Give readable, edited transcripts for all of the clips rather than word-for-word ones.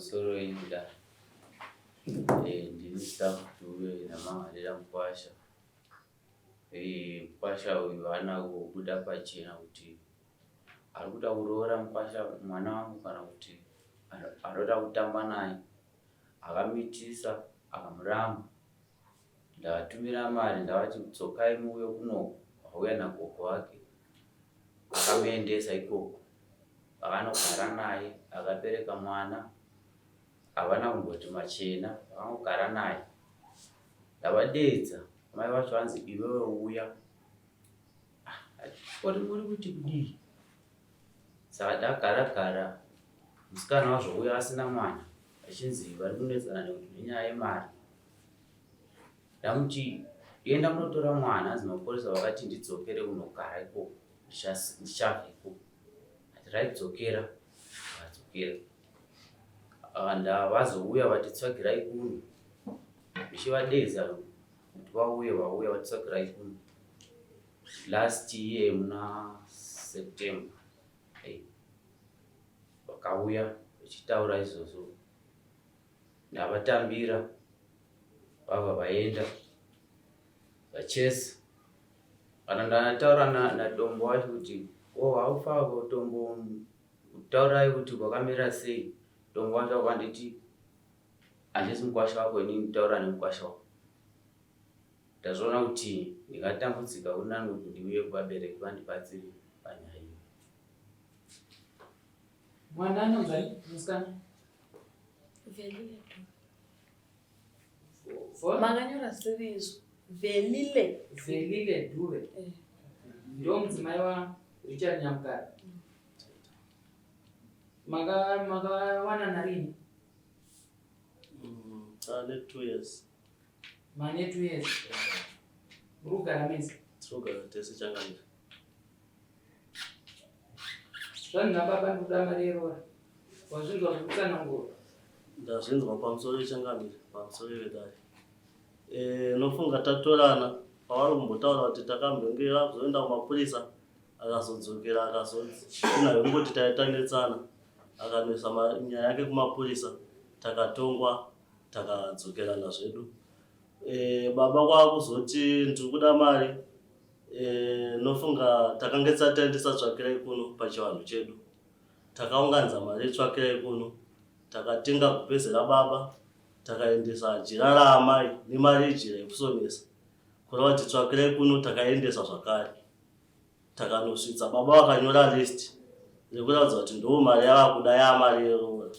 Pamusoro yenyu da. Eh, ndini staff Dube namangarira mukwasha. Eh, mukwasha uyu haana kubuda pachena kuti ari kuda kuroora mukwasha mwana wangu kana kuti anoda kutamba naye. Akamitisa akamuramba. Ndavatumira mari ndavati dzokai muuye kunoku vauya nagogo wake akamuendesa ikoko vakanogara naye akabereka mwana havana kumboti machena vakangogara naye ndavadeedza mai vacho vanzi iwewe uya ah, ori muri kuti kudii saka ndagara gara musikana wazvouya asina mwana achinzi vari kunetsana nenyaya yemari Ndamuti enda kunotora mwana hanzi mapurisa vakati ndidzokere kunogara ikoko ndichabva ikoko ati raidzokera akadzokera vazouya vati tsvagirai kuno ndichivadeedza kuti vauye vauya vati tsvagirai kuno last year muna September hey. Vakauya vachitaura izvozvo Ndavatambira vabva vaenda vachesa kana ndataura naDombo wacho kuti o oh, haufa Dombo taurai kuti kwakamira sei Dombo wacho akanditi handisi mukwasha wako inini taura nemukwasha wako ndazviona kuti ndingatambudzika unani kuti ndiuye kuvabereki vandibatsire panyaya iyi mwana anonzani musikana Velile Dube. Makanyora zvisiri izvo. Velile. Velile Dube. Eh. Ndo mudzimai wa Richard Nyamukara. Maka makawanana rini? Ane 2 years. Mane 2 years. Muri kugara mese? Tiri kugara tese changamire. Zvanzi nababa ndikuda mari yeroora. Wazvinzwa zvekutsanangura? Ndazvinzwa pamusoro yechangamire, pamusoro yedare. Eh, nofunga tatorana pavari kumbotaura kuti takambenge vazoenda kumapurisa akazodzokera akazonzi kungoti taitanetsana akanoisa nyaya yake kumapurisa takatongwa takadzokerana zvedu. Eh, baba kwakuzoti ndiri kuda mari Eh, nofunga takange tisati taendesa tsvakirai kuno pachivanhu chedu takaunganidza mari yetsvakirai kuno takatenga gupeze rababa takaendesa jira raamai nemari yejira yekusonesa kureva kuti tsvakirai kuno takaendesa zvakare takanosvitsa baba vakanyora list rekuratidza kuti ndoo mari yavakuda yaamari yeroora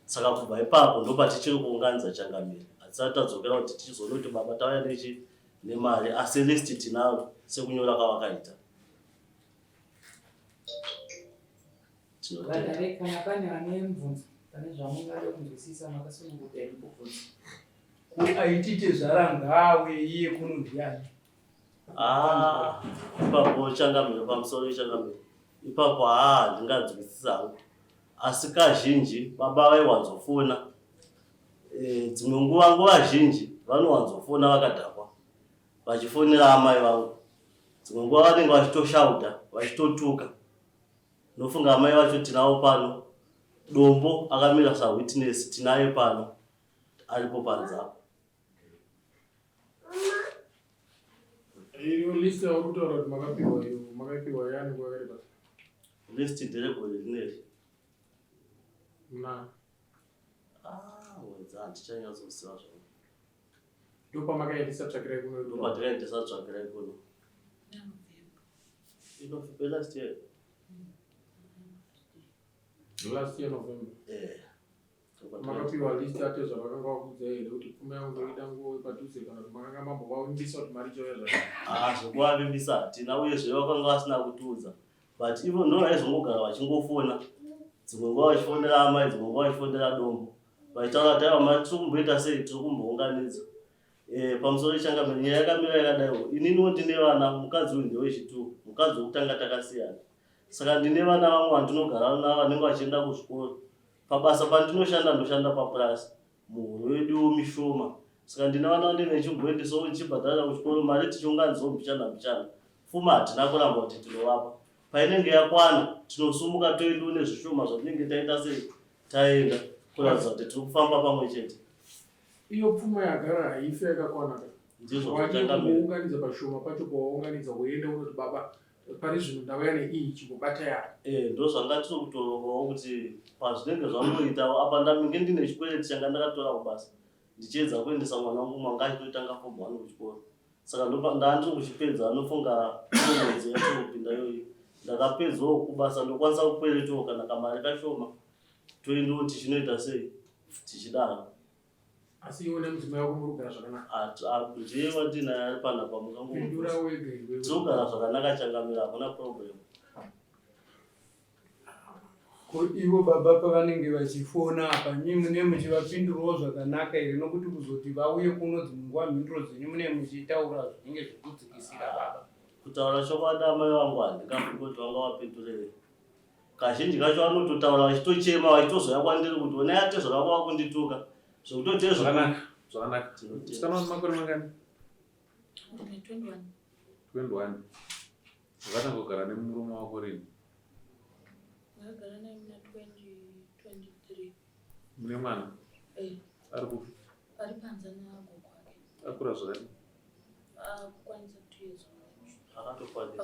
saka kubva ipapo ndopatichiri kuunganidza changamire hatisati tadzokera kuti tichizoona kuti baba tauya nechi nemari asi list tinaro sekunyora kwavakaita. Vadare kana pane vane mubvunzo pane zvamungade kunzwisisa makasununguka here kubvunza. Ko aiti tezvara ngaawe iye kuno ndiani? Ah, ipapo changamire pamusoro changamire ipapo haa ndinganzwisisa hangu asi kazhinji baba vaiwanzofona Eh, dzimwe nguva nguva zhinji vanowanzofona vakadhakwa vachifonera amai vangu dzimwe nguva vanenge vachitoshauta vachitotuka nofunga amai vacho tinavo pano dombo akamira sawitness tinaye pano aripo panze apo Iyo list yauri kutaura kuti makapiwa iyo makaipiwa yani nguva yakareba. List nderegore rineri. Na. Ah, mwedzi handichanyatsoziva zvangu. Ndopamakaendesa tsvakirai kuno. Ndopatakaendesa tsvakirai kuno. November last year. Last year November. Eh. Makapiwa list yatezva vakanga vakuudzai here kuti pfuma yangu ndoida nguva padhuze kana kuti makanga mambovavimbisa kuti mari ichauya zvakadai? Ah, zvekuvavimbisa hatina uyezve vakanga vasina kutiudza. But ivo ndo vaizongogara vachingofona dzimwe nguva vachifonera amai dzimwe nguva vachifonera dombo vachitaura kuti aiwa mari tiri kumboita sei tiri kumbounganidza eh, pamusoro ichangamira nyaya yakamira yakadaiwo ininiwo ndine vana mukadzi uyu ndewechitu mukadzi wekutanga takasiyana saka ndine vana vamwe vandinogara navo vanenge vachienda kuzvikoro pabasa pandinoshanda ndoshanda papurasi muhoro yeduwo mishoma saka ndine vana vandinenge ndichimboendesawo ndichibhadharira kuchikoro mari tichiunganidzawo mbichana mbichana Pfuma hatina kuramba kuti tinovapa. Painenge yakwana tinosumuka toendawo nezvishoma zvatinenge taita sei taenda. Kuratidza kuti tiri kufamba pamwe chete. Iyo pfuma yagara haife yakakwana ka. Ndizvo Wadii changamire. kungounganidza pashoma pacho pawaunganidza woenda unoti baba pari zvino ndauya neiyi chimbobata yako. Eh, ndozvanga tiri kutorongawo kuti pazvinenge zvangoita apa ndaminge ndine chikwereti changa ndakatora kubasa ndichiedza kuendesa mwana wangu mwanga achitotanga form one kuchikoro saka ndaa ndiri kuchipedza anofunga mwedzi yatiri kupinda iyoyi ndakapedzawo kubasa ndokwanisa kukweretawo kana kamari kashoma toendawo tichinoita sei tichidaro. Asi iwe nemudzimai wako muri kugara zvakanaka? Ndiye wandinaye ari panapa mukangopindura wega iwewe. Tiri kugara zvakanaka changamira hakuna problem. Ko ivo baba pavanenge vachifona apa imi mune muchivapindurawo zvakanaka here nokuti kuzoti vauye kuno dzimwe nguva mhinduro dzenyu mune muchitaura zvinenge zvekudzikisira baba. Kutaura chokwadi amai vangu handingafungi kuti vangavapindure Kazhinji kacho vanototaura vachitochema vachitozouya kwandiri kuti onai atezvara vako vakundituka zvekutotezva. Zvakanaka, zvakanaka. Musikana wani makore mangani? Ndine 21. 21. Wakatanga kugara nemurume wako rini? Ndakagara naye muna 2023. Mune mwana? Eh. Ari kupi? Ari panze nagogo ake. Akura zvakadii? Akukwanisa 2 years muna June. Akatokwanisa.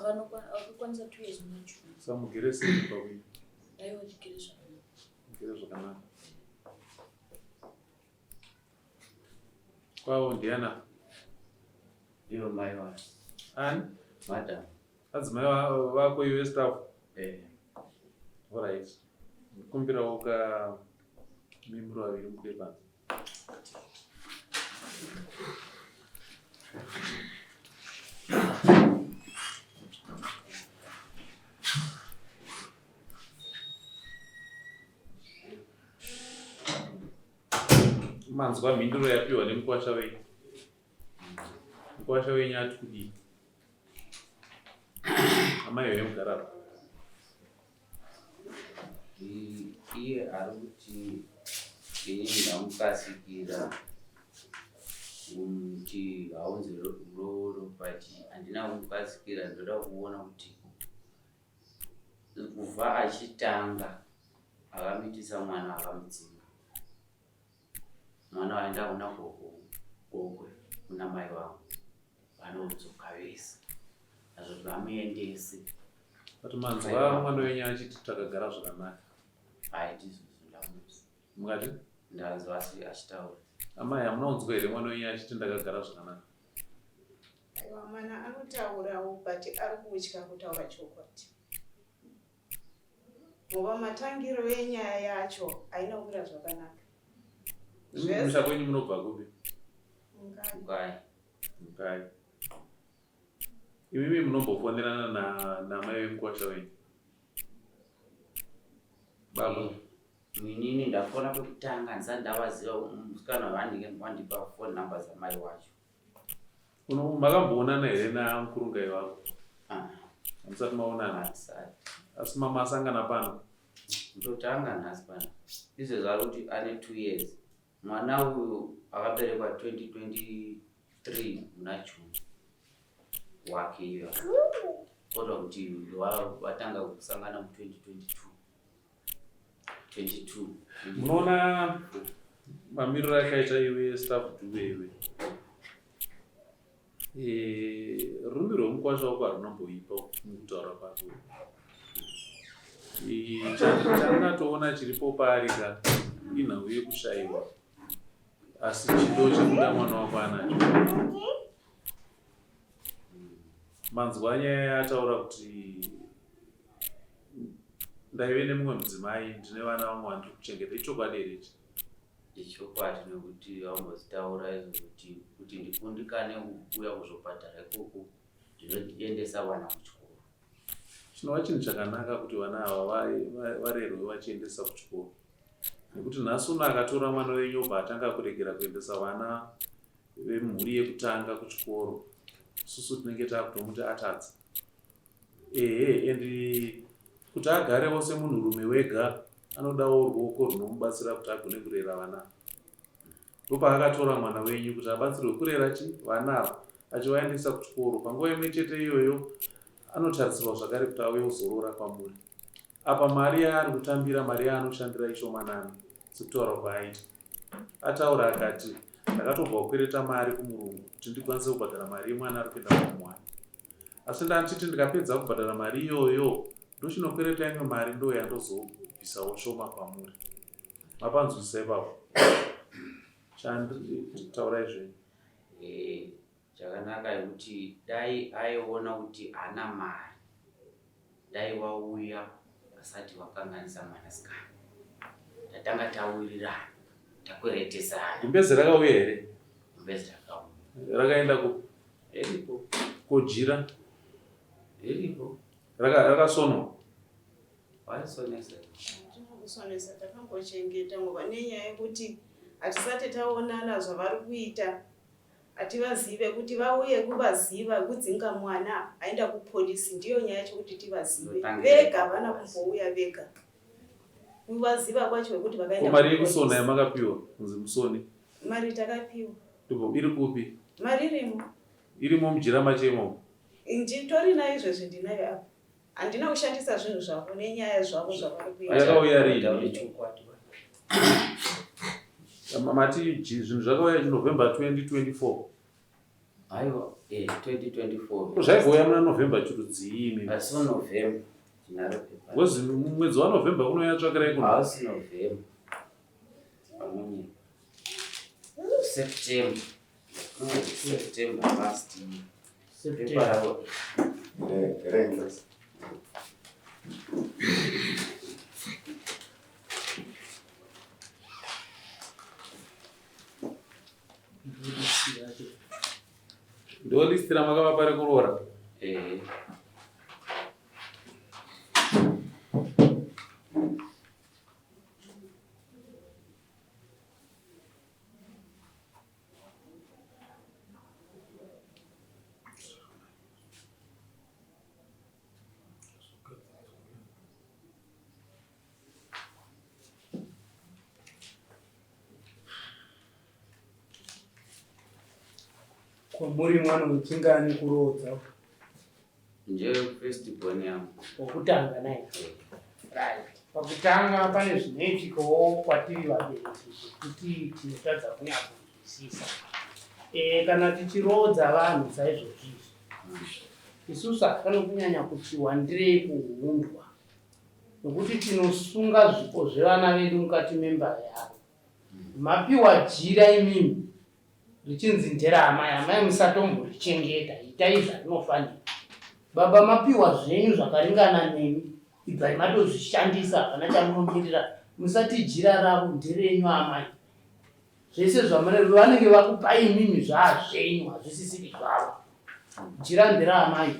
Akakwanisa 2 years muna June. Samugere sei mumba kwenyu? Aiwa tigere zvakanaka. Mugere zvakanaka. Kwavo ndiana? Ivo mai wa. Ani? Madam. Adzimai vako iwe staff? Eh. Alright. Kumbirawo ka mimuro vaviri mubude panze. Manzwa mhinduro yapiwa nemukwasha wenyu. Mukwasha wenyu ati kudii? Amai vemugararo. Iye ari kuti ini ndamukasikira kuti aunze rooro but handina kumukasikira ndoda kuona kuti kubva achitanga akamitisa mwana akamudzinga mwana waenda kuna gogo gogwe kuna mai vangu vanodzoka vese azoti vamuendese. But manzwa mwana wenyu achiti takagara zvakanaka. Hayi ndizvozvo ndamuzi. Mukati? Ndanzwa asi achitaura. Amai hamuna kunzwa here mwana wenyu achiti ndakagara zvakanaka? Aiwa mwana anotaurawo but ari kutya kutaura chokwadi. Ngoba matangiro enyaya yacho haina kumira zvakanaka. Imi kumusha kwenyu munobva kupi? Mukai. Mukai. Imimi munombofonerana na namai vemukwasha wenyu? Baba. Inini ndafona kwekutanga ndisati ndavaziva musikana vanenge wandipa phone number dzamai wacho. Uno makamboonana here namukurungai vako? Ah. Hamusati maonana? Hatisati. Asi mamasangana pano? Ndotanga nhasi pano. Izvezvi ari kuti ane 2 years. Mwana uyu akaberekwa 2023 muna June wake iyo kodwa kuti vatanga kusangana mu 2022 22. Munoona mamiriro akaita iwe staff Dube iwe eh, rurimi rwemukwasha wako harunomboipa mukutaura kwako. Chandatoona chiripo paari ka inhau yekushaiwa asi chido chekuda mwana wako anacho. Manzwa nyaya yaataura kuti ndaive nemumwe mudzimai ndine vana vamwe vandiri kuchengeta ichokwadi here ichi? Ichokwadi nekuti vambozitaura izvo kuti kuti ndikundikane kuuya kuzobhadhara ikoko ndinoendesa vana kuchikoro. Chinova chinhu chakanaka kuti vana ava varerwe vachiendesa kuchikoro nekuti nhasi uno akatora mwana wenyu obva atanga kuregera kuendesa vana vemhuri yekutanga kuchikoro isusu tinenge takutomuti atadza. Ehe and kuti agarewo semunhurume wega anodawo ruoko runomubatsira kuti agone kurera vana. Ndopaakatora mwana wenyu kuti abatsirwe kurera chi vana ava achivaendesa kuchikoro. Panguva imwe chete iyoyo anotarisirwa zvakare kuti auye kuzoroora kwamuri. Apa mari yaari kutambira mari yaanoshandira ishomanana. Sekutaura kwaaita. Ataura akati ndakatobva kukwereta mari kumurungu kuti ndikwanise kubhadhara mari yemwana ari kuenda kumwana. Asi ndachiti ndikapedza kubhadhara mari iyoyo ndochinokwereta imwe mari ndoya ndozobvisawo shoma kwamuri. Mapanzwisisa ipapo? Taurai zvenyu. Eh, chakanaka yekuti dai aiona kuti haana mari dai wauya asati wakanganisa mwanasikana tatanga tawirirana takweretesana. Gumbeze rakauya here? Gumbeze rakauya. Rakaenda ku? Riripo. Kojira? Riripo. Rakasonwa? Waisonesa. Hatina kusonesa takangochengeta ngoba nenyaya yekuti hatisati taonana zvavari kuita hativazive kuti vauye kuvaziva kudzinga mwana aenda kupolisi ndiyo nyaya yacho kuti tivazive vega havana kumbouya vega kuvaziva kwacho wekuti vakaenda mari yekusona yamakapiwa kunzi musone mari takapiwa iri kupi mari irimo irimo mujira macho imomo nditori nayo izvezvi ndinayo apa Handina kushandisa zvinhu zvavo nenyaya zvavo zvavari kuita. Yakauya rini? Mati zvinhu zvakauya November 2024. Aiwa, eh 2024. Zvaivouya muna November chirudzii imi? Asi November tinaro pepa. Because mwedzi waNovember kunouya tsvakirai kuno. Hausi November. Pamwe September. September last year. September. Ndo list ramakavapa rekuroora? Eh. Kwamuri mwana wechingani kuroodza? Ndiyo first born yangu. Wokutanga naye. Right. Pakutanga pane zvinoitikawo kwatiri vabereki zvekuti tinotadza kunyatsonzwisisa. E, kana tichiroodza vanhu saizvozvi izvi, isusu hatifaniri kunyanya kuti wandirei kuhundwa nokuti tinosunga zvipo zvevana vedu mukati memba yavo. Mapiwa jira imimi richinzi nderaamai, amai musatomborichengeta, itai zvarinofanira. Baba mapiwa zvenyu zvakaringana nemi, ibvai matozvishandisa, hapana chamunomirira. Musati jira ravo nderenyu amai. Zvese zvamune vanenge vakupai imimi zvaazvenyu, hazvisisiri zvavo. Jira nderaamai,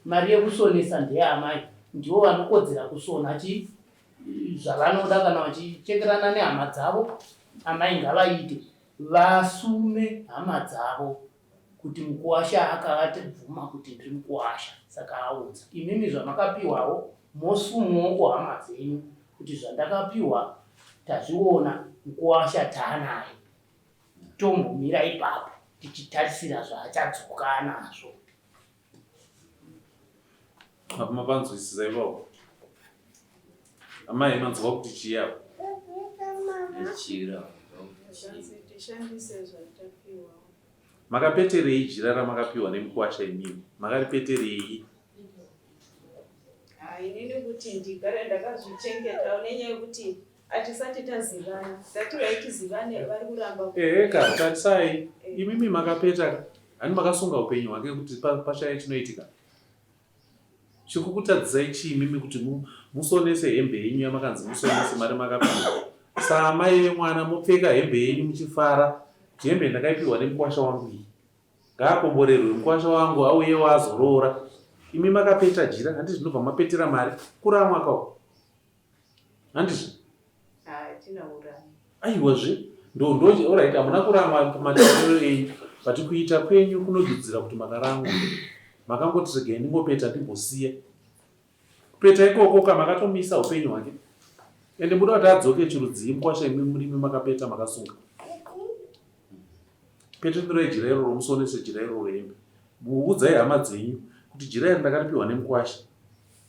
mari yekusonesa ndeyaamai, ndivo vanokodzera kusona chi zvavanoda kana vachichekerana nehama dzavo, amai ngavaite. Vasume hama dzavo kuti mukuwasha akavabvuma kuti ndiri mukuwasha saka audza imimi zvamakapiwawo mosumwawo kuhama dzenyu kuti zvandakapiwa tazviona mukuwasha taanaye tombomira ipapo tichitarisira zvaachadzoka anazvo. Apa mapanzwisisa ipapo. Amai manzwa kuti chii apa? Jira. Tishandise zvatapiwa. Makapeterei jira ramakapiwa nemukuwasha imimi? Makaripeterei? Ah, inini kuti ndigare ndakazvichengeta nenyaya yekuti hatisati tazivana tati vaitizivane vari kuramba Eheka, tarisai. Imimi makapeta ka. Hani makasunga upenyu hwake kuti pashaye chinoitika. Chikukutadzisai chii imimi kuti musonese hembe yenyu yamakanzi musonese mari makapiwa. Saamai vemwana mopfeka hembe yenyu muchifara kuti hembe ndakaipiwa nemukwasha wangu iyi. Ngaakomborerwe mukwasha wangu auyewo azoroora. Imi makapeta jira handi zvinobva mapetera mari kuramwa kako. Handizvo? Hatina kuramwa. Aiwa zve. Ndo ndo alright hamuna kuramwa pamatauriro enyu but kuita kwenyu kunodudzira kuti makaramwa. Makangoti regai ndingopeta ndimbosiya. Kupeta ikoko ka makatomisa upenyu hwake. Ende muda kuti adzoke chirudzii mukwasha imi murimi makapeta makasunga. Petenurai jira iroro musonese jira iroro hembe. Muudzai hama dzenyu kuti jira iri ndakaripiwa nemukwasha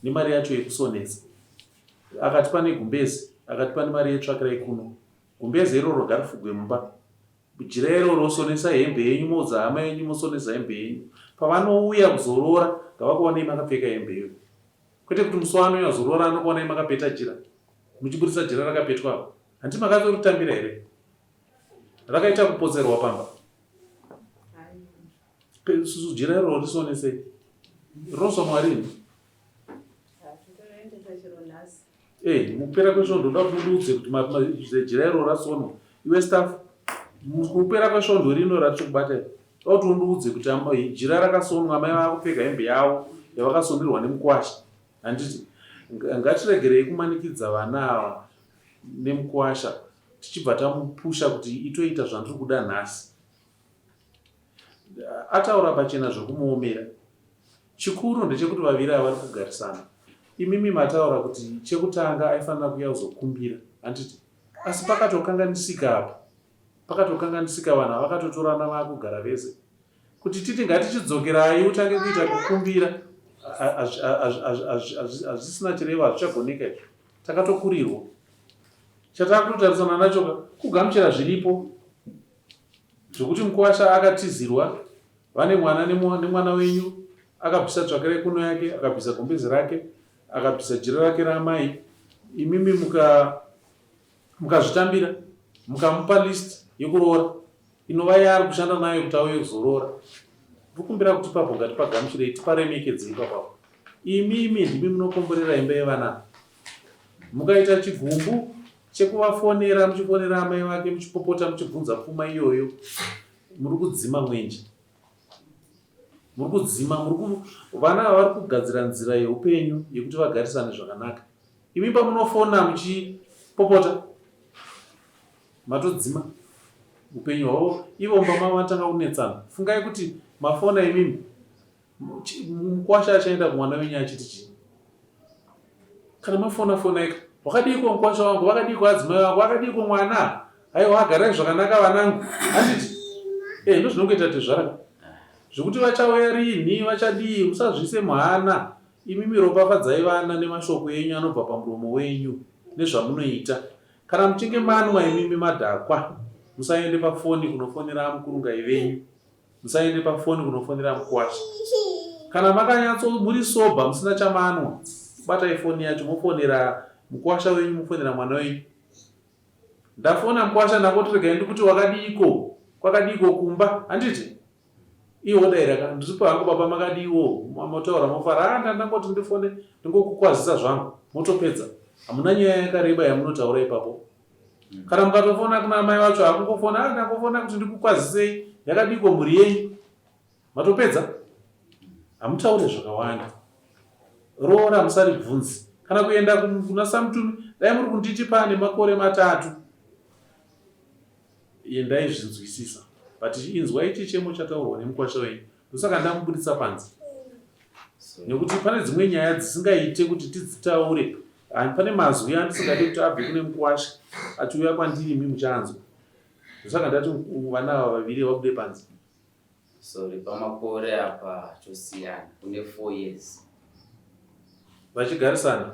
nemari yacho yekusonesa. Akatipa negumbezi, akatipa nemari yetsvakirai kuno. Gumbeze iroro ngarifugwe mumba. Jira iroro sonesai hembe yenyu moudza hama yenyu mosonesa hembe yenyu. Pavanouya kuzoroora ngavakuonei makapfeka hembe iyoyo. Kwete kuti musi waanouya kuzoroora anokuonai makapeta jira. Muchiburitsa jira rakapetwa apa. Hanti makazoritambira here? Rakaita kupotserwa pamba. Susu jira iroro risonesei. Rinosonwa rini? Eh, mukupera kwesvondo ndoda kuti mundiudze kuti jira iro rasonwa. Iwe staff, mukupera kwesvondo rino ratiri kubata iri, ndoda kuti undiudze kuti jira rakasonwa, amai vakupfeka hembe yavo yavakasonerwa nemukwasha. Handiti ngatiregerei kumanikidza vana ava nemukwasha tichibva tamupusha kuti itoita zvandiri kuda nhasi. Ataura pachena zvekumuomera. Chikuru ndechekuti vaviri ava vari kugarisana. Imimi mataura kuti chekutanga aifanira kuuya kuzokumbira, handiti? Asi pakatokanganisika apa. Pakatokanganisika vanhu ava vakatotorana vakugara vese. Kuti titi ngatichidzokerai utange kuita kukumbira hazvisina chirevo hazvichagoneka izvo. Takatokurirwa. Chatakutotarisana nacho ka kugamuchira zviripo. Zvekuti mukuwasha akatizirwa vane mwana nemwana wenyu akabvisa tsvakira kuno yake akabvisa gumbezi rake akabvisa jira rake raamai imimi muka mukazvitambira mukamupa list yekuroora inova yaari kushanda nayo kuti auye kuzoroora ndikumbira kuti ipapo ngatipagamuchirei tiparemekedze ipapapo imimi ndimi munokomborera imba yevana mukaita chigumbu chekuvafonera muchifonera amai vake muchipopota muchibvunza pfuma iyoyo muri kudzima mwenje muri kudzima muri ku vana ava vari kugadzira nzira yeupenyu yekuti vagarisane zvakanaka imi pamunofona muchipopota matodzima upenyu hwavo ivo mumba mavo vatanga kunetsana fungai kuti mafona imimi Mukwasha achaenda kumwana wenyu achiti chii? Kana mafona fonaika, wakadiiko mukwasha wangu, wakadiiko adzimai vangu, wakadiiko mwana? Haiwa agarai zvakanaka vanangu. Handiti? Eh, ndozvinongoita tezvara. Zvekuti vachauya rinhi, vachadii, musazviise muhana. Imimi ropafadzai vana nemashoko enyu anobva pamuromo wenyu nezvamunoita. Kana muchinge manwa imimi madhakwa, musaende pafoni kunofonera amukurungai venyu. Musaende pafoni kunofonera mukwasha. Kana makanyatso muri sober musina chamanwa, batai foni yacho mofonera mukwasha wenyu mofonera mwana wenyu. Ndafona mukwasha ndangoti regai ndikuti wakadiiko kwakadiiko kumba handiti? Iye wodaira ka ndiripo hangu baba makadiiwo motaura mofara ah ndangoti ndifone ndingokukwazisa zvangu motopedza. Hamuna nyaya yakareba yamunotaura ipapo. Kana mukatofona kuna amai vacho hakungofona ah ndangofona kuti ndikukwazisei yakadiko mhuri yenyu matopedza hamutaure zvakawanda roora musaribvunzi kana kuenda kuna samutumi dai muri kunditi pane makore matatu ndaizvinzwisisa but inzwai chichemo chataurwa nemukwasha wenyu ndosaka ndamubuditsa panze nekuti pane dzimwe nyaya dzisingaite kuti tidzitaure pane mazwi andisingade kuti abve kune mukwasha achiuya kwandiri imi muchanzwa ndosaka ndati vana ava vaviri vabude panze Sorry, pamakore apa chosiyana kune 4 years vachigarisana.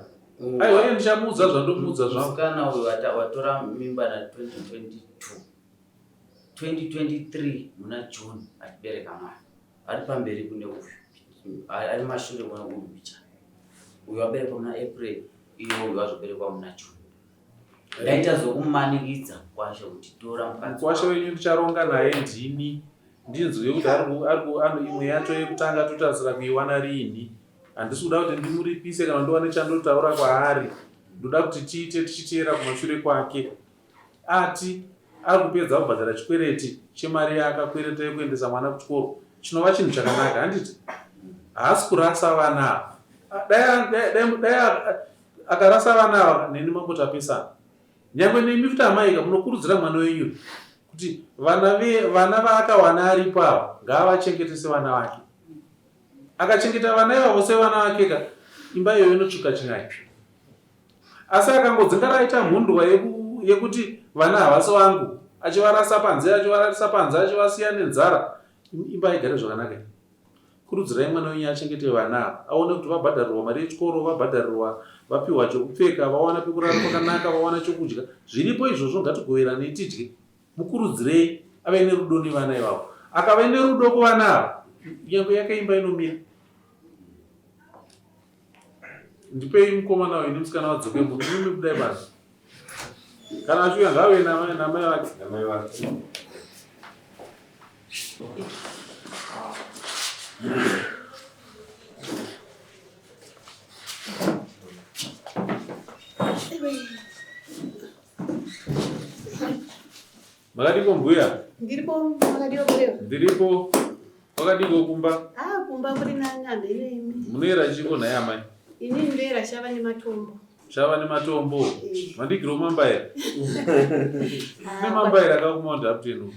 Aiwa iye ndichamuudza zvandomuudza zvangu. Musikana uyu watora mimba na 2022 2023 muna June achibereka mwana ari pamberi kune uyu ari mashure kune uyu mbichana uyu waberekwa muna April iye uyu wazoberekwa muna June. Ndaita zvekumanikidza mukwasha kuti tora mukadzi. Mukwasha wenyu ndicharonga naye ndini ndinzwe kuti ari imwe yacho yekutanga totarisira kuiwana riini. Handisi kuda kuti ndimuripise kana ndowane chandotaura kwaari. Ndoda kuti tiite tichiteera kumashure kwake. Ati ari kupedza kubhadhara chikwereti chemari yaakakwereta yekuendesa mwana kuchikoro chinova chinhu chakanaka handiti? Haasi kurasa vana ava. Dai dai Akarasa vana ava neni mambo tapesana. Nyangwe nemi futi amaika munokurudzira mwana wenyu kuti vana ve vana vaakawana aripo ava ngaavachengete sevana vake. Akachengeta vana ivavo sevana vake ka imba iyoyo inotsvuka chin'ai. Asi akangodzinga raita mhundwa yeku, yekuti vana havasi vangu achivarasa panze achivararisa panze achivasiya nenzara imba haigare zvakanaka. Kurudzirai mwana wenyu achengete vana ava, aone kuti vabhadharirwa mari yechikoro, vabhadharirwa, vapiwa chokupfeka, vawana pekurara pakanaka, vawana chokudya. Zviripo izvozvo ngatigoveranei tidye. Mukurudzirei ave nerudo nevana ivavo. Akave nerudo kuvana ava, nyange yake imba inomira. Ndipei mukomana uyu nemusikana vadzoke muno. Imimi budai panze. Kana achiuya ngaauye namai vake. Namai vake. Makadiko mbuya? Ndiripo, makadiwa kureva? Ndiripo. Wakadiko kumba? Ah, kumba kuri nani hamheno imi. Munoera chiko nhai amai? Ini ndoera shava nematombo. Shava nematombo. Eh. Mandigiro mambaira. Ah, Nemambaira akakumount Hampden.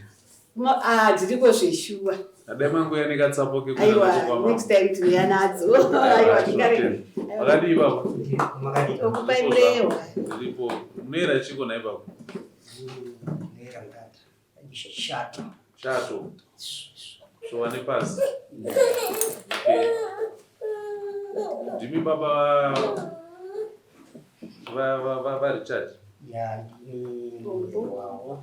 Ah, dziriko zveshuwa. Adai manguya nekatsapo kekuaiwa next time tinouya nadzo. Aiwa ndikare. Makadii baba? Makadii. Okupai murehwa. Ndiripo. Munoera chiko nhai baba? Munoera mutata. Shato. Shato. Showa nepasi. Okay. Ndimi baba va va va va Richard. Ya, ndini wavo.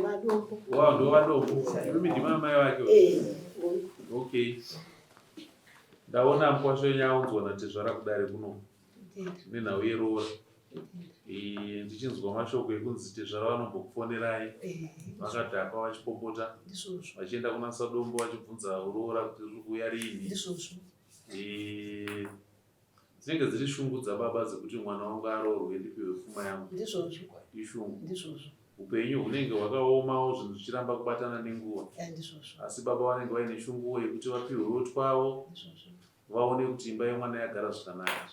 Vadombo. Wow, ndo vadombo. Imi ndimi amai vake. Eh. Okay. Ndaona mkwasha wenyu aunzwa natezvara kudare kuno. Nenhau yeroora. Ndichinzwa mashoko ekunzi tezvara vanombokufonerai eh. vakadhakwa vachipopota vachienda kuna sadombo vachibvunza roora kuti riri kuuya riini. Dzinenge dziri shungu dzababa dzekuti mwana wangu aroorwe ndipiwe pfuma yangu. Ndizvozvo. Ishungu. Ndizvozvo. Upenyu hunenge hwakaomawo zvinhu zvichiramba kubatana nenguva. Ndizvozvo. Asi baba vanenge vaine shunguwo yekuti vapiwewo twavo. Ndizvozvo. Vaone kuti imba yemwana yagara zvakanaka.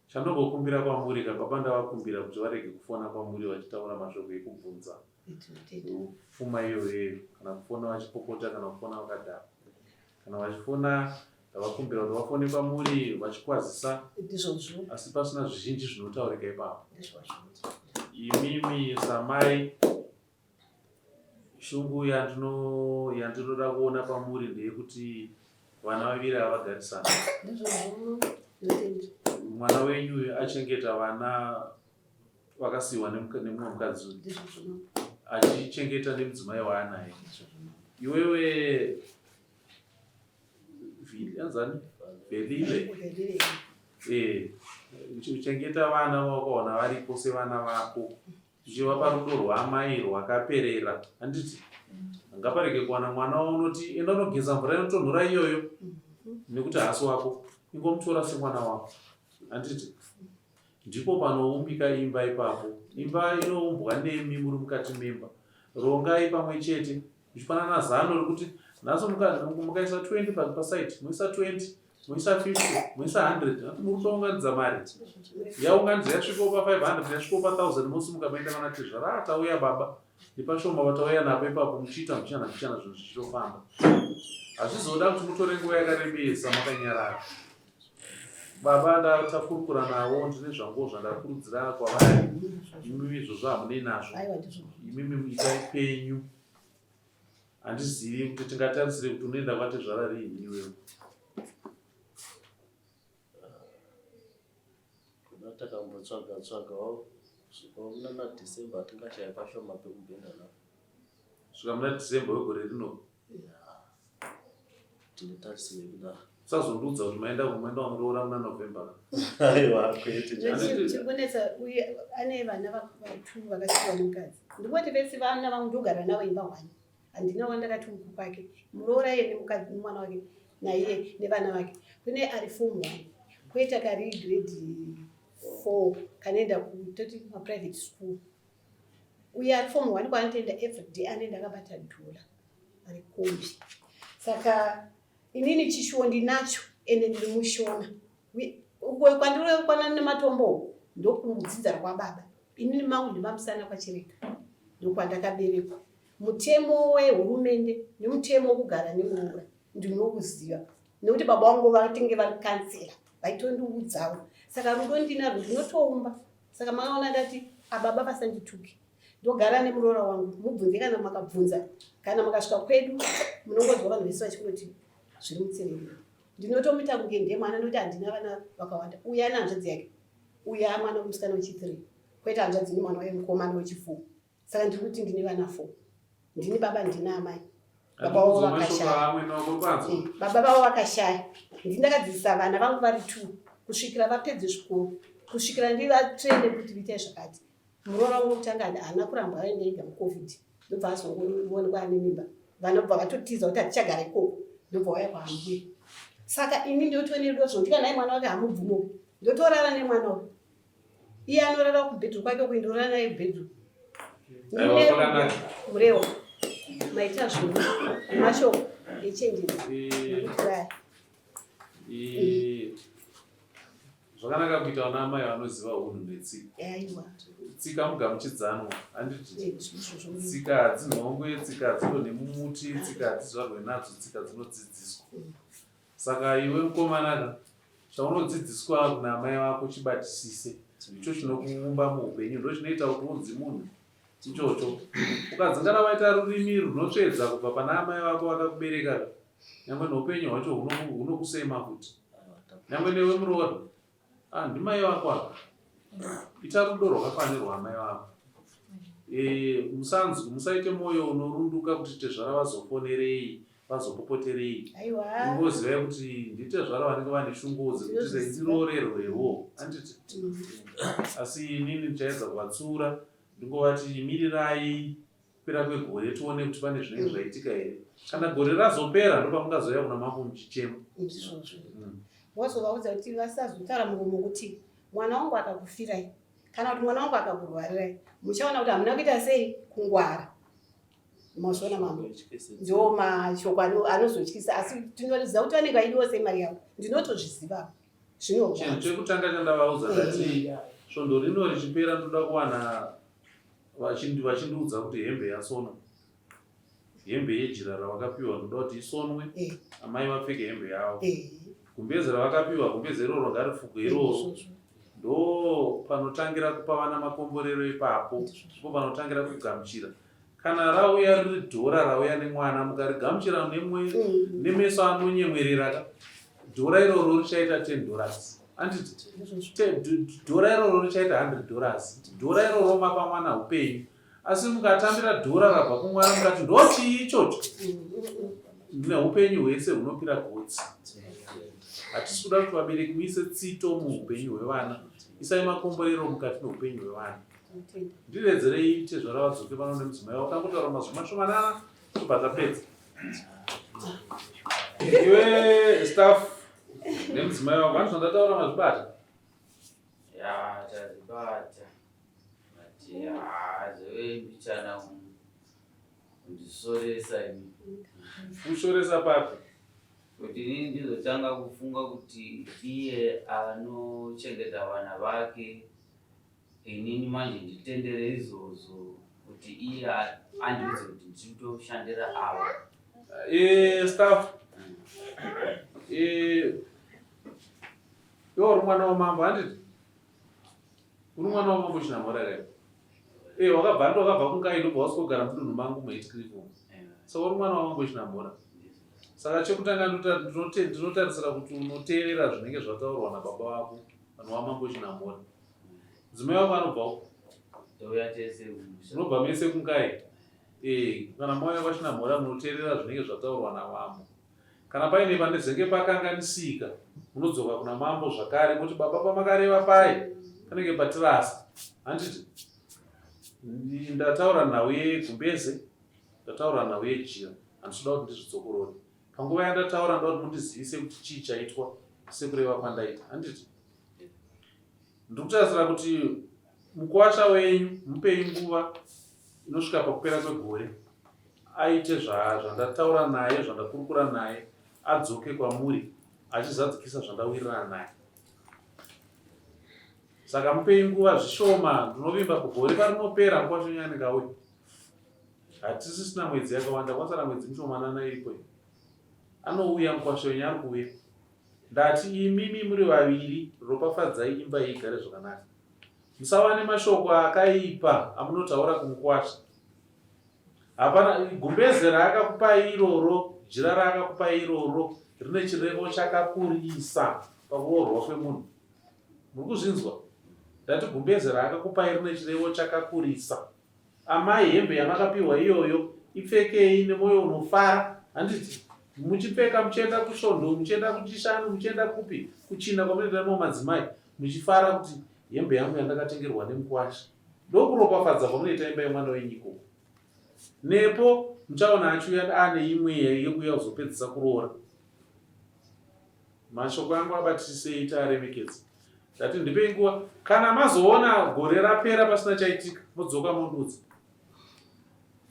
Chandongokumbira kwamuri ka baba ndavakumbira kuti varege kufona kwamuri vachitaura mashoko ekubvunza pfuma iyoyo kana kufona vachipopota kana kufona vakadhakwa kana vachifona ndavakumbira kuti vafone kwamuri vachikwazisa asi pasina zvizhinji zvinotaurika ipapo imimi samai Shungu yandino yandinoda kuona pamuri ndeyekuti vana vaviri ava vagarisana. Mwana wenyu uyu achengeta vana vakasiiwa nemumwe mukadzi uyu achichengeta nemudzimai waanaye. Iwewe anzani Velile eh, uchengeta vana vawakaona varipo sevana vako Zvichivapa rudo rwaamai rwakaperera handiti? Ngaparege kuwana mwana waunoti enda unogeza mvura inotonhora iyoyo nekuti haasi wako. Ingomutora semwana wako handiti? Ndipo panoumbika imba ipapo. Imba inoumbwa nemi muri mukati memba. Rongai pamwe chete muchipanana zano rekuti nhasi mukaisa 20 pasite moisa 20 moisa 50 moisa 100 ati muri kutounganidza mari yaunganidza yasvikawo pa 500 yasvikawo pa 1000 mosimuka maenda kana tezvara ah, tauya baba nepashoma patauya napo ipapo muchiita mbichana mbichana zvinhu zvichitofamba hazvizoda kuti mutore nguva yakarebesa makanyarara baba ndatakurukura navo ndine zvanguwo zvandakurudzira kwavari imimi izvozvo hamunei nazvo imimi itai penyu Handizivi kuti tingatarisire kuti unoenda kwatezvara riini iwewe. Kuda takambotsvaga tsvagawo kusvika muna na December tingashaya pashoma pekubhenda napo. Kusvika muna December wegore rino? Yeah. Tine tarisiro yekudaro. Usazondiudza kuti maenda kumaenda wamuroora muna November. Aiwa kwete. Chiri kunetsa uye ane vana vatu vakasiiwa nemukadzi. Ndingoti vese vana vangu ndogara navo imba hwani. Handina wandakati uku kwake. Muroora iye nemukadzi nemwana wake naiye nevana vake. Kune ari form 1 koita kari grade 4 kanoenda kutoti maprivate school. Uye ari form 1 kwaanotoenda everyday anoenda akabata dhola rekombi. Saka Inini chishuwo ndinacho ende ndiri mushona. Uko kwandiri kwana nematombo uko ndokudzidza kwababa. Inini mangu ndimamusana kwaChireka ndokwandakaberekwa. Mutemo wehurumende nemutemo wekugara nemuroora ndinouziva nekuti baba vangu vatinge vari kansela vaitondiudzawo. Saka rudo ndinarwo ndinotoumba. Saka makaona ndati ababa vasandituke. Ndogara nemuroora wangu, mubvunze kana makabvunza, kana makasvika kwedu munongonzwa vanhu vese vachingoti zviri mutserendende. Ndinotomuita kunge ndiye mwana nekuti handina vana vakawanda. Uyu ane hanzvadzi yake, uyu amwana wemusikana wechi3, kwete hanzvadzi nemwana wemukomana wechi4. Saka ndiri kuti ndine vana 4. Ndini baba ndina amai. Baba vavo vakashaya. Baba vavo vakashaya. Ndini ndakadzidzisa vana vangu vari 2 kusvikira vapedze zvikoro, kusvikira ndivatraine kuti vitai zvakati. Muroora wangu wekutanga haana kurambwa aenda ega muCovid. Ndobva azongoonekwa ane mimba. Vanobva vatotiza kuti hatichagara ikoko. Ndobva waya kwaambuya. Saka ini ndotove nerudo zvokuti kana mwana wake hamubvumo. Ndotorara nemwana uyu. Iye anorara kubedroom kwake uko ndorara naye kubedroom. Murewa. Maita zvinhu. Mashoko echenjedzo. Nekuti Zvakanaka kuita vana amai vanoziva hunhu netsika. Tsika mugamuchidzanwa handiti? Tsika hadzinhongwe, tsika hadzidonhe mumuti, tsika hadzizvarwe nadzo, tsika dzinodzidziswa. Saka iwe mukomanaka chaunodzidziswa kuna amai vako chibatisise. Icho chinokuumba muupenyu ndochinoita kuti unzi munhu ichocho. Ukadzingana waita rurimi runotsvedza kubva pana amai vako vakakubereka nyangwe neupenyu hwacho hunokusema futi nyangwe newe muroora ah, ndimai vako ava ita rudo rwakafanirwa amai vako e, musanzwi musaite mwoyo unorunduka kuti tezvara vazofonerei vazopopoterei ingozivai kuti nditezvara vanenge vane shungu dzekuti ndirorerwewo anditi asi inini ndichaedza kuvatsiura ndingovati mirirai Kupera kwegore tione kuti pane zvinenge zvaitika here. Kana gore razopera ndopamungazouya kuna mambo muchichema. Ndizvozvo. Wozovaudza kuti vasazotaura muromo kuti mwana wangu akakufirai kana kuti mwana wangu akakurwarirai. Muchaona kuti hamuna kuita sei kungwara. Mazviona mambo. Ndiwo mashoko anozotyisa asi tinoziva kuti vanenge vaidiwa sei mari yavo. Ndinotozviziva. Zvinorwadza. Chinhu chekutanga chandavaudza ndati svondo rino richipera ndoda kuwana Vachindiudza kuti hembe yasonwa, hembe yejira ravakapiwa ndoda kuti isonwe, amai vapfeke hembe yavo. Gumbeze ravakapiwa, gumbeze iroro ngarifugwe iroro. Ndo panotangira kupa vana makomborero ipapo, ndipo panotangira kugamuchira. Kana rauya riri dhora rauya nemwana mukarigamuchira nemeso anonyemwerera ka, dhora iroro richaita 10 dollars. Handiti dhora iroro richaita 100 dollars. Dhora iroro mapa mwana upenyu. Asi mukatambira dhora rabva kumwana mukati ndochii ichocho, neupenyu hwese hunopira gotsi. Hatisi kuda kuti vabereki muise tsito muupenyu hwevana. Isai makomborero mukati meupenyu hwevana. Ndiredzerei tezvara vadzoke pano nemudzimai wavo tangotaura mazwi mashomanana tobva tapedza. Iwe staff nemudzimai wako hanzi zvandataura mazvibata? Ya tazvibata but hazove mbichana kundisoresa ini. Kushoresa papi? Kuti inini ndizotanga kufunga kuti iye anochengeta vana vake inini manje nditendere izvozvo kuti iye andiudze kuti ndiri kutoshandira ava. Staff iwe uri mwana wamambo handiti? Uri mwana wamambo Chinamhora here? Wakabva ndo wakabva kungai ndobva waswogara mudunhu mangu muHeathcliff umu. Saka uri mwana wamambo Chinamhora. Saka chekutanga ndinotarisira kuti unoteerera zvinenge zvataurwa nababa vako vanova mambo Chinamhora. Mudzimai wako anobva uko? Touya tese kumusha. Munobva mese kungai? Kana mauya kwaChinamhora munoteerera zvinenge zvataurwa namambo. Kana paine panezenge pakanganisika munodzoka kuna mambo zvakare moti baba pamakareva paye panenge patirasa. Handiti? Ndataura nhau yegumbeze, ndataura nhau yejira. Handisi kuda kuti ndizvidzokorore. Panguva yandataura ndoda kuti mundizivise kuti chii chaitwa sekureva kwandaita. Handiti? Ndiri kutarisira kuti mukuwasha wenyu mupei nguva inosvika pakupera kwegore aite zvandataura naye, zvandakurukura naye, adzoke kwamuri achizadzikisa zvandawirirana naye. Saka mupei nguva zvishoma, ndinovimba kugore parinopera mukuwasha wenyu anenge auya. Hatisisina mwedzi yakawanda, kwasara mwedzi mishomanana iripo iyi. Anouya mukuwasha wenyu ari kuuya. Ndati imimi muri vaviri ropafadzai imba iyi igare zvakanaka. Musava nemashoko akaipa amunotaura kumukwasha. Hapana gumbeze raakakupai iroro, jira raakakupai iroro rine chirevo chakakurisa pakuroorwa kwemunhu. Muri kuzvinzwa? Ndati gumbeze raakakupai rine chirevo chakakurisa. Amai hembe yamakapiwa iyoyo ipfekei nemoyo unofara handiti? Muchipfeka muchienda kusvondo, muchienda kuchishanu, muchienda kupi kuchinda kwamunoenda nemo madzimai muchifara kuti hembe yangu yandakatengerwa nemukwasha. Ndokuropafadza kwamunoita imba yemwana wenyu ikoko. Nepo muchaona achiuya ane imwe yekuuya kuzopedzisa kuroora. Mashoko angu abatisisei taaremekedza. Ndati ndipei nguva kana mazoona gore rapera pasina chaitika modzoka mondiudza.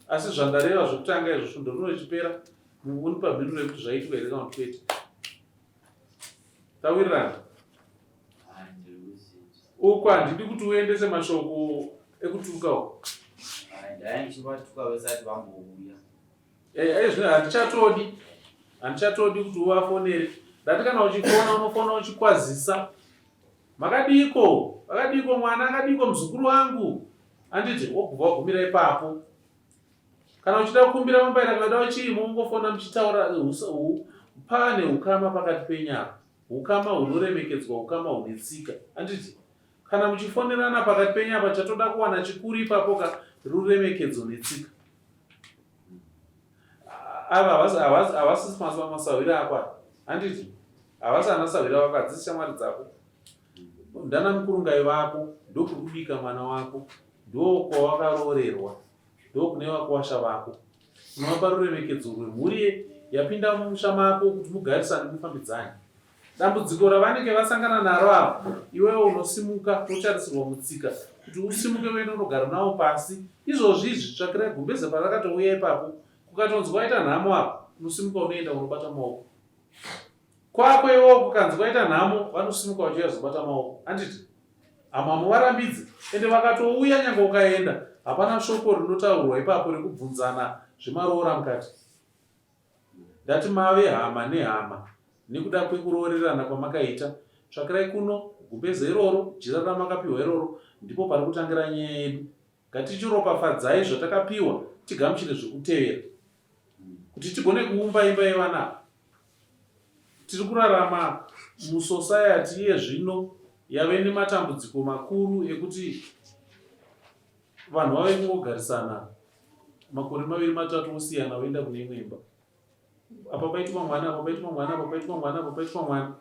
Asi zvandareva zvekutanga izvo svondo rino richipera mundipa mhinduro yekuti zvaitwa here kana kuti kwete. Tawirirana? Uku handidi kuti uendese mashoko ekutuka uku. Ndaichivatuka vasati vambouya. Eh, eh, handichatodi handichatodi kuti uvafonere ndati kana uchifona unofona uchikwazisa makadiiko makadiiko mwana akadiiko muzukuru wangu handiti wobva wagumira ipapo kana uchida kukumbira mambaira kana uda uchiimo ungofona muchitaura pane ukama pakati penyama ukama hunoremekedzwa ukama hune tsika handiti kana muchifonerana pakati penyama chatoda kuwana chikuru ipapo ka ruremekedzo netsika ava havasi masahwira ako aya handiti havasi ana sahwira vako hadzisi shamwari dzako ndana mukurungai vako ndokuri kubika mwana wako ndokwawakaroorerwa ndokune vakuwasha vako unovapa ruremekedzo rwemhuri yapinda mumusha mako kuti mugarisane mufambidzane Dambudziko ravanenge vasangana naro ava, iwewe unosimuka wotarisirwa mutsika kuti usimuke uende unogara nawo pasi. Izvozvi izvi tsvakirai gumbeze parakatouya ipapo, kukatonzi kwaita nhamo apa, unosimuka unoenda unobata maoko. Kwako iwewo kukanzi kwaita nhamo, vanosimuka vachiuya kuzobata maoko. Handiti? Hamuvarambidze. Ende vakatouya nyange ukaenda, hapana shoko rinotaurwa ipapo rekubvunzana zvemaroora mukati. Ndati mave hama nehama nekuda kwekuroorerana kwamakaita. Tsvakirai kuno gumbeze iroro, jira ramakapiwa iroro ndipo pari kutangira nyaya yedu. Ngatichiropafadzai zvatakapiwa tigamuchire zvekutevera kuti tigone kuumba imba yevana ava. Tiri kurarama musosayati iye zvino yave nematambudziko makuru ekuti vanhu vave kungogarisana makore maviri matatu vosiyana voenda kune imwe imba apa paitwa mwana apa paitwa mwana apa paitwa mwana apa paitwa mwana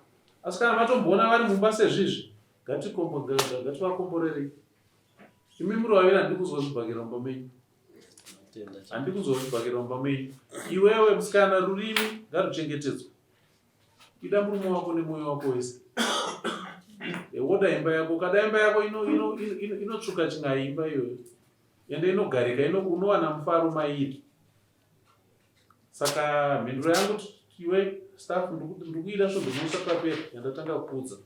asi kana matomboona vari mumba sezvizvi ngativakomborerei imi muri vaviri handidi kuzwa zvibhakera mumba menyu handidi kuzwa zvibhakera mumba menyu iwewe musikana rurimi ngaruchengetedzwe Ida murume wako nemoyo wako wese. Woda imba yako, ukada imba yako inotsvuka ino, ino, ino chin'ai imba iyoyo. Ende inogarika, ino, unowana mufaro mairi. Saka mhinduro yangu iwe staff ndikuida svondo rino risati rapera yandatanga kukuudza.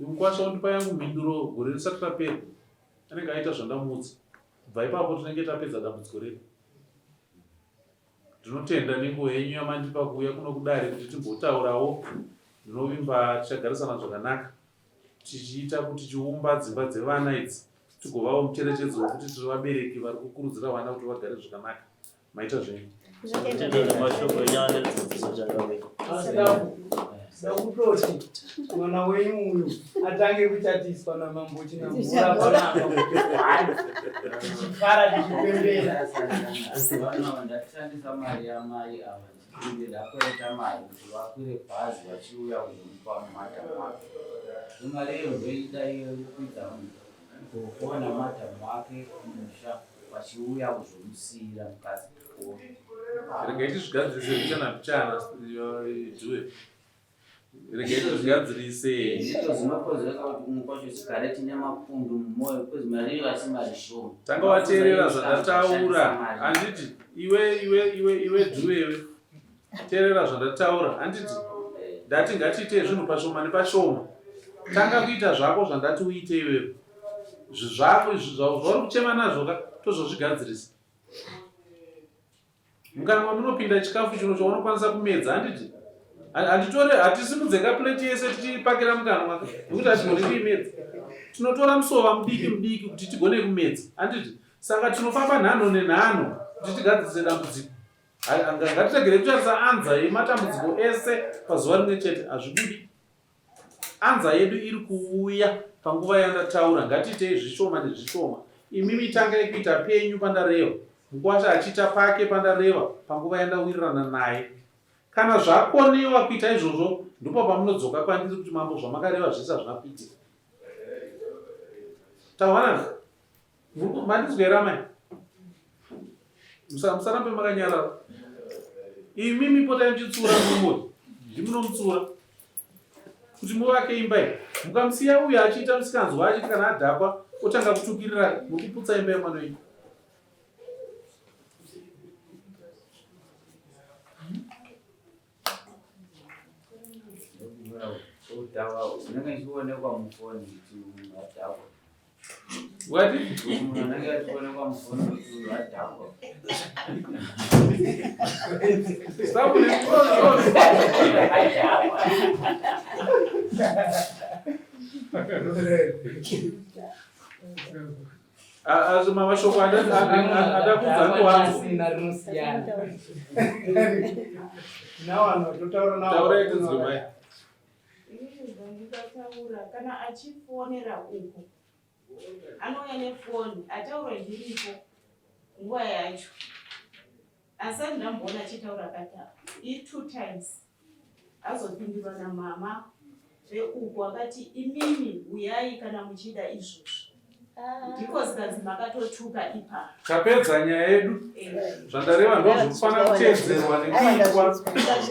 Mukwasha undipa yangu mhinduro gore risati rapera. Anenge aita zvandamuudza. Kubva ipapo tinenge tapedza dambudziko redu. Ndinotenda nenguva yenyu yamandipa kuuya kuno kudare kuti timbotaurawo. Ndinovimba tichagarisana zvakanaka tichiita kuti tichiumba dzimba dzevana idzi tigovawo mucherechedzo wekuti tiri vabereki vari kukurudzira vana kuti vagare zvakanaka. Maita zvenyu. Tinotenda nemashoko enyu ane dzidziso changamire. Ndakutoti mwana wenyu uyu atange kuchatiswa namambo Chinamhora panapa kuti hwani tichifara tichipembera. Ndashandisa mari yamai ava ndichinge ndakwereta mari kuti vakwire bhazi vachiuya kuzomupa mumadhamu wake. Imari iyo ndoida iyo yekukwidza gogo namadhamu wake kumusha vachiuya kuzomusiyira mukadzi kuchikoro. Regai tizvigadzirise mbichana mbichana Due. Regai tizvigadzirise. Ndizvo zvinokonzeresa kuti kumwe kwacho tigare tine mapundu mumwoyo because mari iyo asi mari shoma. Tanga wateerera zvandataura. Handiti iwe iwe iwe iwe Due iwe. Teerera zvandataura. Handiti ndati ngatiitei zvinhu pashoma nepashoma. Tanga kuita zvako zvandati uite iwewe. Zvako izvi zvauri kuchema nazvo ka tozozvigadzirisa. Mukanwa munopinda chikafu chino chaunokwanisa kumedza handiti? Handitore hatisimudze ka plate yese tichipakira mukanwa nekuti hatigoni kuimedza. Tinotora musova mudiki mudiki kuti tigone kumedza, handiti? Saka tinofamba nhanho nenhanho kuti tigadzirise dambudziko. Ngatiregere kutarisa anza yematambudziko ese pazuva rimwe chete, hazvibudi. Anza yedu iri kuuya panguva yandataura, ngatiitei zvishoma nezvishoma. Imimi tangai kuita penyu pandareva, mukwasha achiita pake pandareva panguva yandawirirana naye. Kana zvakonewa kuita izvozvo, ndipo pamunodzoka kwandiri kuti mambo zvamakareva zvese hazvina kuitika. Tawanana? Mandinzwa here amai? Musarambe makanyarara. Imimi potai muchitsura murume uyu. Ndimunomutsura. Kuti muvake imba iyi. Mukamusiya uyu achiita musikanzwa achiti kana adhakwa otanga kutukirira muri kuputsa imba yemwana wenyu. Unenge uchionekwa mufoni kuti munhu adhakwa. Wati? Munhu anenge achionekwa mufoni kuti munhu adhakwa. Stop ne. Mashoko adakudza ndowanzo. Rinosiyana. Navanhu vatotaura navo. Taurai tinzwe mai. Ndikataura kana achifonera uko anouya nefoni ataura ndiripo nguva yacho asati ndamboona achitaura akataura i two times azopindurwa namama veuko akati imimi huyai kana muchida izvozvo ndiko zikanzi makatotuka ipapo. Tapedza nyaya yedu. Zvandareva ndozvinofanira kuteedzerwa nekuitwa.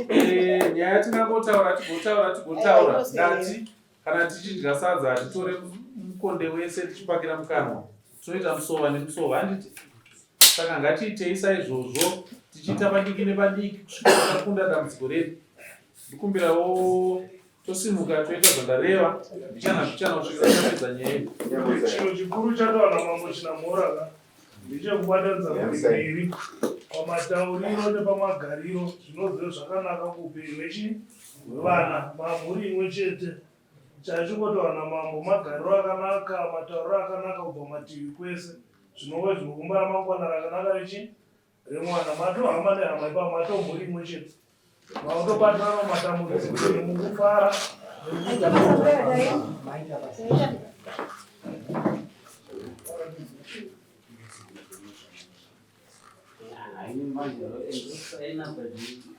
Eh, nyaya tingangotaura tigotaura tigotaura. Ndati kana tichidya sadza hatitore mukonde wese tichipakira mukanwa. Tinoita musova nemusova handiti? Saka ngatiitei saizvozvo tichiita padiki nepadiki kusvika takunda dambudziko redu. Ndikumbirawo Tosimuka toita zvandareva mbichana mbichana kusvikira tapedza nyaya yedu. Chinhu chikuru chataura Mambo Chinamhora ka ndechekubatanidza mhuri mbiri pamatauriro nepamagariro zvinozove zvakanaka kuupenyu hwechi hwevana mamhuri imwe chete chachingotaura namambo magariro akanaka matauriro akanaka kubva mativi kwese zvinova zvinokumba ramangwana rakanaka rechi remwana mato hama nehama ipapo mato mhuri imwe chete makutobatirana matambudziko mukufara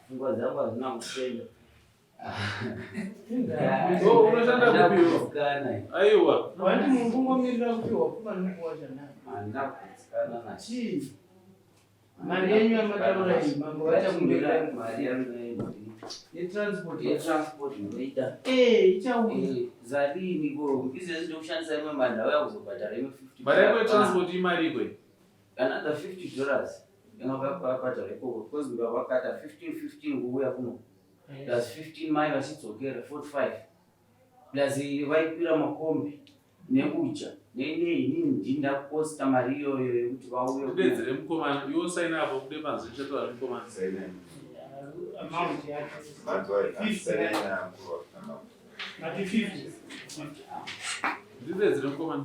pfungwa dzangu hazvina kutenda. Unoshanda kupi iwe? Aiwa. Wandi mungungomirira kupiwa pfuma nokuwa zvanaka. Handina kugutsikana nacho. Chii? Mari yenyu yamataura iyi mambo vachakumbira mari yangu yetransport. Yetransport ndoida. Eh, ichauya. Eh, zvadini ko? Izvezvi ndokushandisa imwe mari ndauya kuzobhadhara imwe 50. Mari yako yetransport imari ikwe? Another 50 dollars. Ingabhadhara ikoko because ndakakata 15 15 kuuya kuno. Plus 15 mai vachidzokera 45 plus vaikwira makombi nekudya nei inini ndini ndakuposta mari iyoyo yekuti vauye Kudedzere mukomana iwe usaina apo kude panze ndichataura nemukomana. Amount yacho. Mati 50. Ndidedzere mukomana.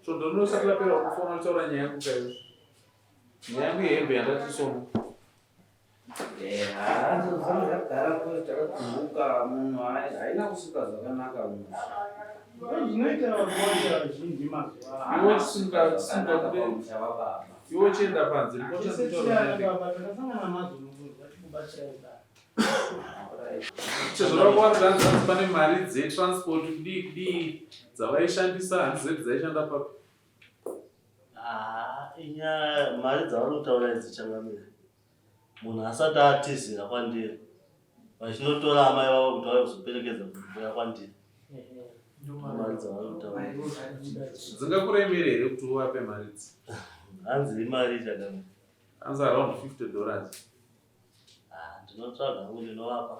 Svondo rino risati rapera ukufona uchitaura nyaya yangu kaiwe. Nyaya yangu yehembe yandati somo. Zvagara takagumbuka munhu haina kusuka zvakanaka munhu. Zvinoita vakwasha vazhinji mazuva ano. Iwe simuka simuka kude. Iwe chienda panze Takasangana nadzo vachikubatsirai baba. Sezvo vakuwanza hanzi pane mari dzetransport kudii kudii dzavaishandisa handizive kuti dzaishanda papi. Ah, inyaya mari dzavari kutaura idzi changamire munhu asati atizira kwandiri vachinotora amai vavo kuti vauye kuzoperekedza kuuya kwandiri mari dzavari kutaura Dzingakuremere here kuti uvape mari idzi? Hanzi imari changamire. Hanzi around 50 dollars. Ah, ndinotsvaga hangu ndinovapa.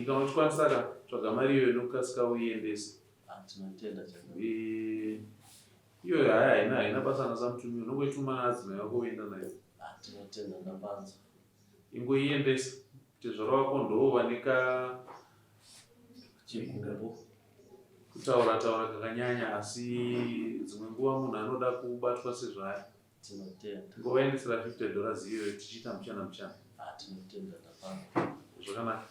Kana uchikwanisa ka tsvaga mari iyoyo nokukasika uiendese. Ah, tinotenda chakanaka. Eh, iyoyo haya haina haina basa nasamutumi unongoituma naadzimai vako voenda nayo. Ah, tinotenda ndapanzwa. Ingoiendesa tezvara wako ndoo vane ka Chigumbu. Kutaura taura kakanyanya asi dzimwe nguva munhu anoda kubatwa sezvaari. Tinotenda. Ingovaendesera $50 iyoyo tichiita muchana muchana. Ah, tinotenda ndapanzwa. Zvakanaka.